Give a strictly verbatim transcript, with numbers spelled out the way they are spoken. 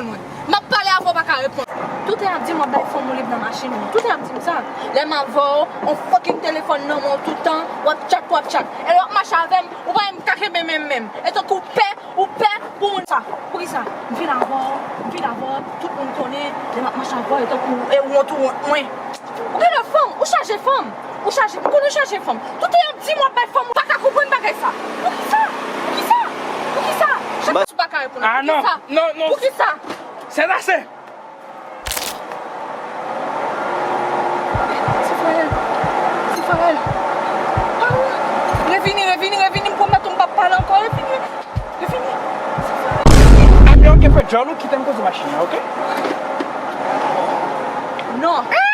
Mwen. M ap pale avè w, w pa ka reponn. Toutan y ap di m w ap bay fanm ou lib nan machin ou. Toutan y ap di m sa. Lè m avè w, on fucking telefòn nan men w toutan, w ap chat, w ap chat. E lè w ap mache avè m, ou pa menm ka kenbe men m menm. E tankou w pè, ou pè pou moun sa. Poukisa? M vin avè w, m vin avè w, tout moun konnen, lè m ap mache avè w, e tankou e wont ou wont mwen. Ou genlè fanm, ou chaje fanm. Ou chaje, m konnen w chaje fanm. Toutan y ap di m w ap bay fanm, ou pa ka konprann bagay sa. Poukisa? Poukisa? Poukisa? Chak jou w pa ka reponn. Ah, non, non, non. Poukisa? C'est assez. Ti frè, ti frè. Ah, revini, revini, revini, m pwomèt ou m p ap pale ankò, revini. Revini. Ti frè. Apre, ok, fè djòl ou, kite m konduit machin nan, ok? Non.